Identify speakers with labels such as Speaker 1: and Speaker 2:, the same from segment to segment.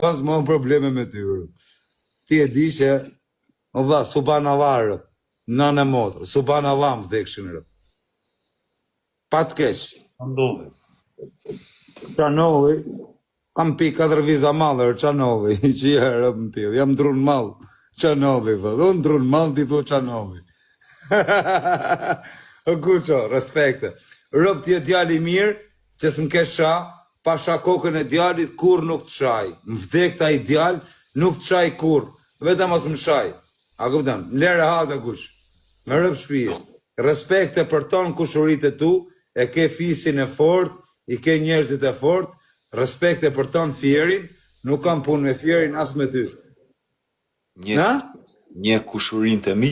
Speaker 1: vlla, s'më probleme me ty. Ti e di që o vlla, subhanallah rëp, nënë e motër, subhanallah më vdekshin rëp. Pa të keq.
Speaker 2: Ça ndodhi?
Speaker 1: Ça ndodhi? Kam pi katër viza mall, ça ndodhi? Që je rëp më pill, jam ndru në mall. Ça ndodhi, thot, unë ndru në mall, ti thu ça ndodhi. O Guço, respekte. Rëp ti je djalë i mirë, që s'më ke sha, pa sha kokën e djalit, kurrë nuk të shaj. Më vdekt ai djalë, nuk të shaj kurrë, vetëm mos më shaj. A kupton? Më le rehat o Guç. Me rob shpie. Respekte për ton kushuritë e tu, e ke fisin e fortë, i ke njerëzit e fortë, respekte për ton Fierin, nuk kam punë me Fierin as me ty.
Speaker 2: Një
Speaker 1: Na?
Speaker 2: Njeh kushërinjtë e mi.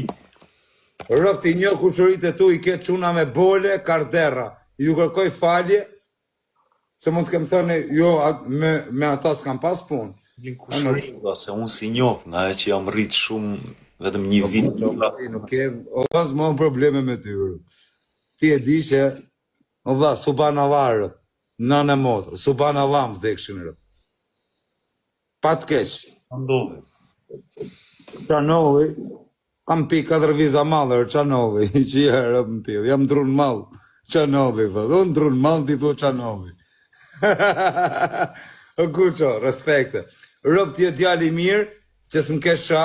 Speaker 1: Rob ti njoh kushuritë e tu i ke çuna me bole, karderra. Ju kërkoj falje Se mund të kem thënë, jo, me, me ata s'kam pas punë.
Speaker 2: Një kushëri, vlla, se unë s'i njoh, nga ajo që jam rrit shumë, vetëm një
Speaker 1: po,
Speaker 2: vit.
Speaker 1: Po, ti nuk ke, o vlla, s'më probleme me ty, Ti e di që, o vlla, subhanallah, rëp, nënë e motër, subhanallah më vdekshin, rëp. Pa të keq.
Speaker 2: Ça ndodhi?
Speaker 1: Ça ndodhi? Kam pi katër viza mall, ça ndodhi? Që je rëp më pill, jam ndru në mall. Ça ndodhi, thot, unë ndru në mall, ti thu ça ndodhi. O Guço, respekte. Rëp ti je djalë i mirë, që s'më ke sha,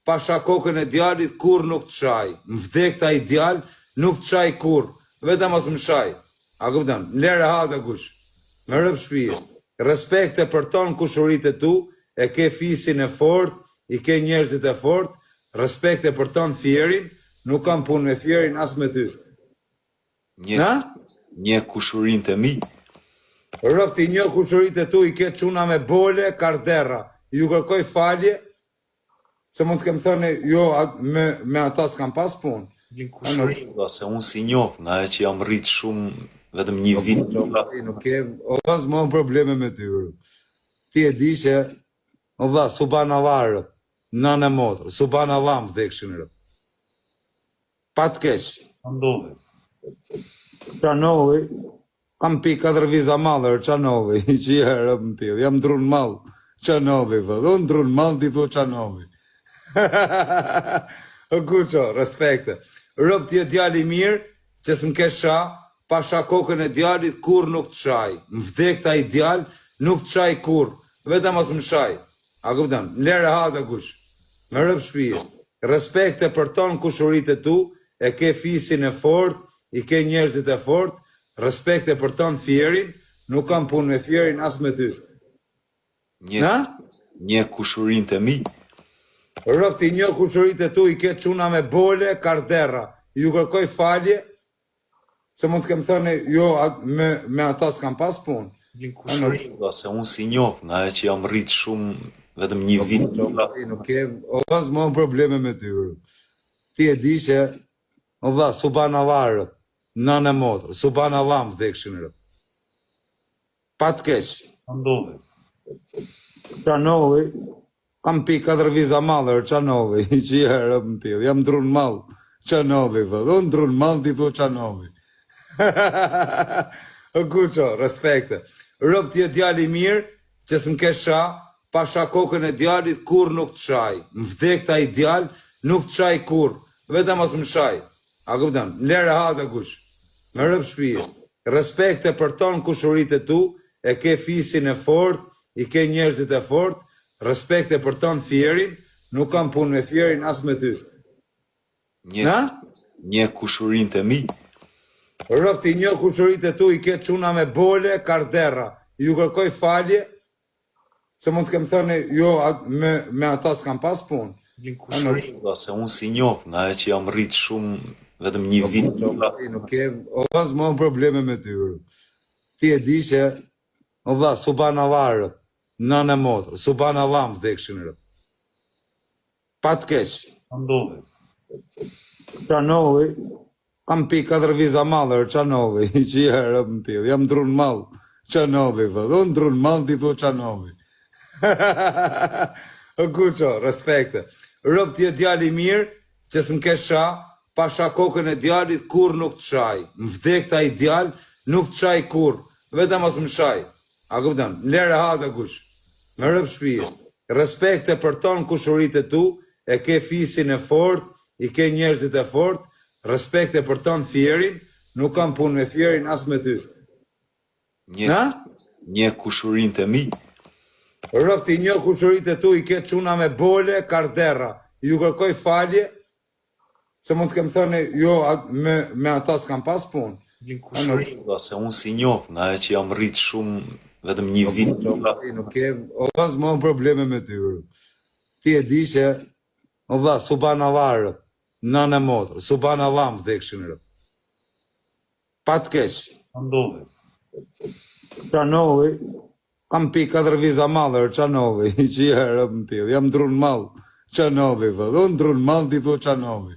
Speaker 1: pa sha kokën e djalit, kurrë nuk të shaj. Më vdekt ai djalë, nuk të shaj kurrë, vetëm mos më shaj. A kupton? Më le rehat o Guç. Me rob shpie. Respekte për ton kushuritë e tu, e ke fisin e fortë, i ke njerëzit e fortë, respekte për ton Fierin, nuk kam punë me Fierin as me ty.
Speaker 2: Një
Speaker 1: Na?
Speaker 2: Njeh kushërinjtë e mi.
Speaker 1: Rob ti njoh kushuritë e tu, i ke çuna me bole, karderra. Ju kërkoj falje, Se mund të kem thënë, jo, me, me ata s'kam pas punë.
Speaker 2: Një kushëri, vlla, se unë s'i njoh, nga ajo që jam rrit shumë, vetëm një
Speaker 1: po,
Speaker 2: vit.
Speaker 1: Po, ti nuk ke, o vlla, s'më probleme me ty, Ti e di që, o vlla, subhanallah, rëp, nënë e motër, subhanallah më vdekshin, rëp. Pa të keq.
Speaker 2: Ça ndodhi?
Speaker 1: Ça ndodhi? Kam pi katër viza mall, ça ndodhi? Që je rëp më pill, jam ndru në mall. Ça ndodhi, thot, unë ndru në mall, ti thu ça ndodhi. O Guço, respekte. Rëp ti je djalë i mirë, që s'më ke sha, pa sha kokën e djalit, kurrë nuk të shaj. Më vdekt ai djalë, nuk të shaj kurrë, vetëm mos më shaj. A kupton? Më le rehat o Guç. Me rob shpie. Respekte për ton kushuritë e tu, e ke fisin e fortë, i ke njerëzit e fortë, respekte për ton Fierin, nuk kam punë me Fierin as me ty.
Speaker 2: Një
Speaker 1: Na?
Speaker 2: Njeh kushërinjtë e mi.
Speaker 1: Rob ti njoh kushuritë e tu, i ke çuna me bole, karderra. Ju kërkoj falje, Se mund të kem thënë, jo, me, me ata s'kam pas punë.
Speaker 2: Një kushëri, vlla, se unë s'i njoh, nga ajo që jam rrit shumë, vetëm një
Speaker 1: po,
Speaker 2: vit.
Speaker 1: Po, ti nuk ke, o vlla, s'më probleme me ty, Ti e di që, o vlla, subhanallah, rëp, nënë e motër, subhanallah më vdekshin, rëp. Pa të keq.
Speaker 2: Ça ndodhi?
Speaker 1: Ça ndodhi? Kam pi katër viza mall, ça ndodhi? Që je rëp më pill, jam ndru në mall. Ça ndodhi, thot, unë ndru në mall, ti thu ça ndodhi. O Guço, respekte. Rëp ti je djalë i mirë, që s'më ke sha, pa sha kokën e djalit, kurrë nuk të shaj. Më vdekt ai djalë, nuk të shaj kurrë, vetëm mos më shaj. A kupton? Më le rehat o Guç. Me rob shpie. Respekte për ton kushuritë e tu, e ke fisin e fortë, i ke njerëzit e fortë, respekte për ton Fierin, nuk kam punë me Fierin as me ty.
Speaker 2: Një
Speaker 1: Na?
Speaker 2: Njeh kushërinjtë e mi.
Speaker 1: Rob ti njoh kushuritë e tu, i ke çuna me bole, karderra. Ju kërkoj falje, Se mund të kem thënë, jo, me, me ata s'kam pas punë.
Speaker 2: Një kushëri, vlla, se unë s'i njoh, nga ajo që jam rrit shumë, vetëm një
Speaker 1: po,
Speaker 2: vit.
Speaker 1: Po, ti nuk ke, o vlla, s'më probleme me ty, Ti e di që, o vlla, subhanallah, rëp, nënë e motër, subhanallah më vdekshin, rëp. Pa të keq.
Speaker 2: Ça ndodhi?
Speaker 1: Ça ndodhi? Kam pi katër viza mall, ça ndodhi? Që je rëp më pill, jam ndru në mall. Ça ndodhi, thot, unë ndru në mall, ti thu ça ndodhi. O Guço, respekte. Rëp ti je djalë i mirë, që s'më ke sha, pa sha kokën e djalit, kurrë nuk të shaj. Më vdekt ai djalë, nuk të shaj kurrë, vetëm mos më shaj. A kupton? Më le rehat o Guç. Me rob shpije. Respekte për ton kushuritë e tu, e ke fisin e fort, i ke njerëzit e fort, respekte për ton Fierin, nuk kam punë me Fierin as me ty.
Speaker 2: Një,
Speaker 1: Na?
Speaker 2: një kushurin të mi.
Speaker 1: Rob ti njoh kushuritë e tu, i ke çuna me bole, karderra. Ju kërkoj falje, se mund të kem thënë, jo, me, me ata s'kam pas punë.
Speaker 2: Një kushëri, vlla, se unë si njoh, nga ajo që jam rrit shumë, vetëm një vit.
Speaker 1: Ti nuk ke, o vlla, s'më probleme me ty. bro. Ti e di që, o vlla, subhanallah, rë, nënë e motër, subhanallah më vdekshin rë. Pa të keq.
Speaker 2: Ka ndodhi?
Speaker 1: Ça ndodhi? Kam pi katër viza madhe, ça ndodhi, që je rë më pil, jam ndru në mall, ça ndodhi, thot, unë ndru në mall, ti thu ça ndodhi.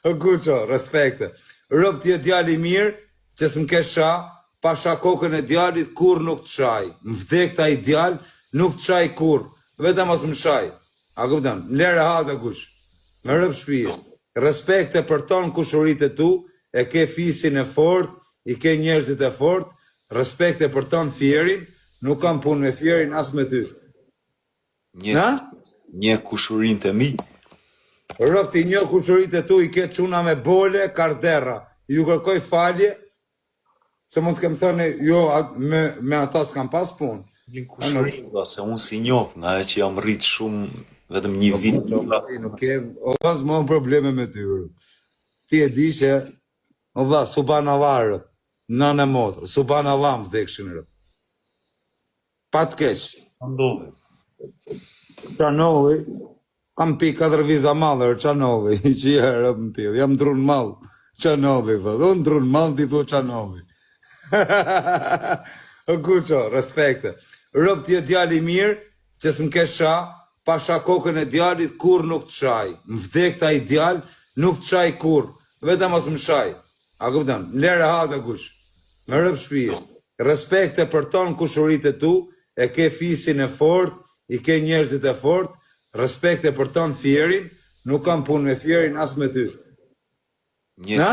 Speaker 1: O Guço, respekte. Rob ti je djalë i mirë, që s'më ke sha, pa sha kokën e djalit, kurr nuk të shaj. Më vdekt ai djalë, nuk të shaj kurr, vetëm mos më shaj. A kupton? Më le rehat o kush. Me rob shpije. Respekte për ton kushuritë e tu, e ke fisin e fort, i ke njerëzit e fort, respekte për ton Fierin, nuk kam punë me Fierin as me ty.
Speaker 2: Një,
Speaker 1: Na?
Speaker 2: një kushurin të mi.
Speaker 1: Rob ti njoh kushuritë e tu, i ke çuna me bole, karderra. Ju kërkoj falje, se mund të kem thënë, jo, me, me ata s'kam pas punë.
Speaker 2: Një kushëri, vlla, se unë si njoh, nga ajo që jam rrit shumë, vetëm një vit.
Speaker 1: Ti nuk ke, o vlla, s'më probleme me ty. bro. Ti e di që, o vlla, subhanallah, rë, nënë e motër, subhanallah më vdekshin rë. Pa të keq.
Speaker 2: Ka ndodhi?
Speaker 1: Ça ndodhi? Kam pi katër viza madhe, ça ndodhi, që je rë më pil, jam ndru në mall, ça ndodhi, thot, unë ndru në mall, ti thu ça ndodhi. O Guço, respekte. Rob ti je djalë i mirë, që s'më ke sha, pa sha kokën e djalit, kurr nuk të shaj. Më vdekt ai djalë, nuk të shaj kurr, vetëm mos më shaj. A kupton? Më le rehat o kush. Me rob shpije. Respekte për ton kushuritë e tu, e ke fisin e fort, i ke njerëzit e fort, respekte për ton Fierin, nuk kam punë me Fierin as me ty.
Speaker 2: Një,
Speaker 1: Na?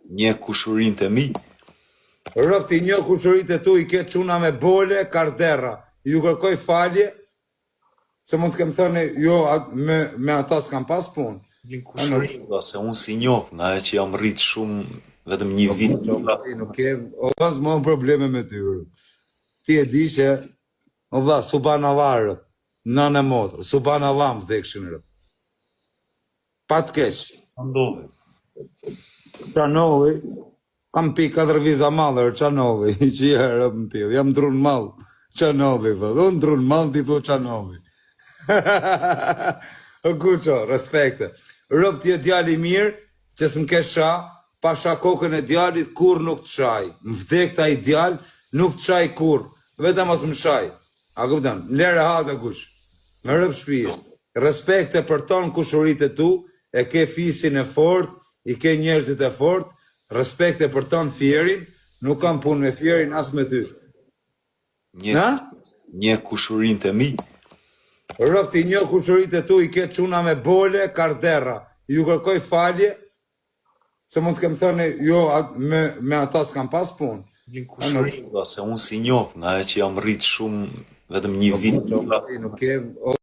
Speaker 2: një kushurin të mi.
Speaker 1: Rob ti njoh kushuritë e tu, i ke çuna me bole, karderra. Ju kërkoj falje, se mund të kem thënë, jo, me, me ata s'kam pas punë.
Speaker 2: Një kushëri, vlla, se unë si njoh, nga ajo që jam rrit shumë, vetëm një vit.
Speaker 1: Ti nuk ke, o vlla, s'më probleme me ty. bro. Ti e di që, o vlla, subhanallah, rë, nënë e motër, subhanallah më vdekshin rë. Pa të keq.
Speaker 2: Ka ndodhi?
Speaker 1: Ça ndodhi? Kam pi katër viza madhe, ça ndodhi, që je rë më pil, jam ndru në mall, ça ndodhi, thot, unë ndru në mall, ti thu ça ndodhi. O Guço, respekte. Rob ti je djalë i mirë, që s'më ke sha, pa sha kokën e djalit, kurr nuk të shaj. Më vdekt ai djalë, nuk të shaj kurr, vetëm mos më shaj. A kupton? Më le rehat o kush. Me rob shpije. Respekte për ton kushuritë e tu, e ke fisin e fort, i ke njerëzit e fort, respekte për ton Fierin, nuk kam punë me Fierin as me ty.
Speaker 2: Një,
Speaker 1: Na?
Speaker 2: një kushurin të mi.
Speaker 1: Rob ti njoh kushuritë e tu, i ke çuna me bole, karderra. Ju kërkoj falje, se mund të kem thënë, jo, me, me ata s'kam pas punë.
Speaker 2: Një kushëri, vlla, se unë si njoh, nga ajo që jam rrit shumë, vetëm një vit.
Speaker 1: Ti nuk ke, o.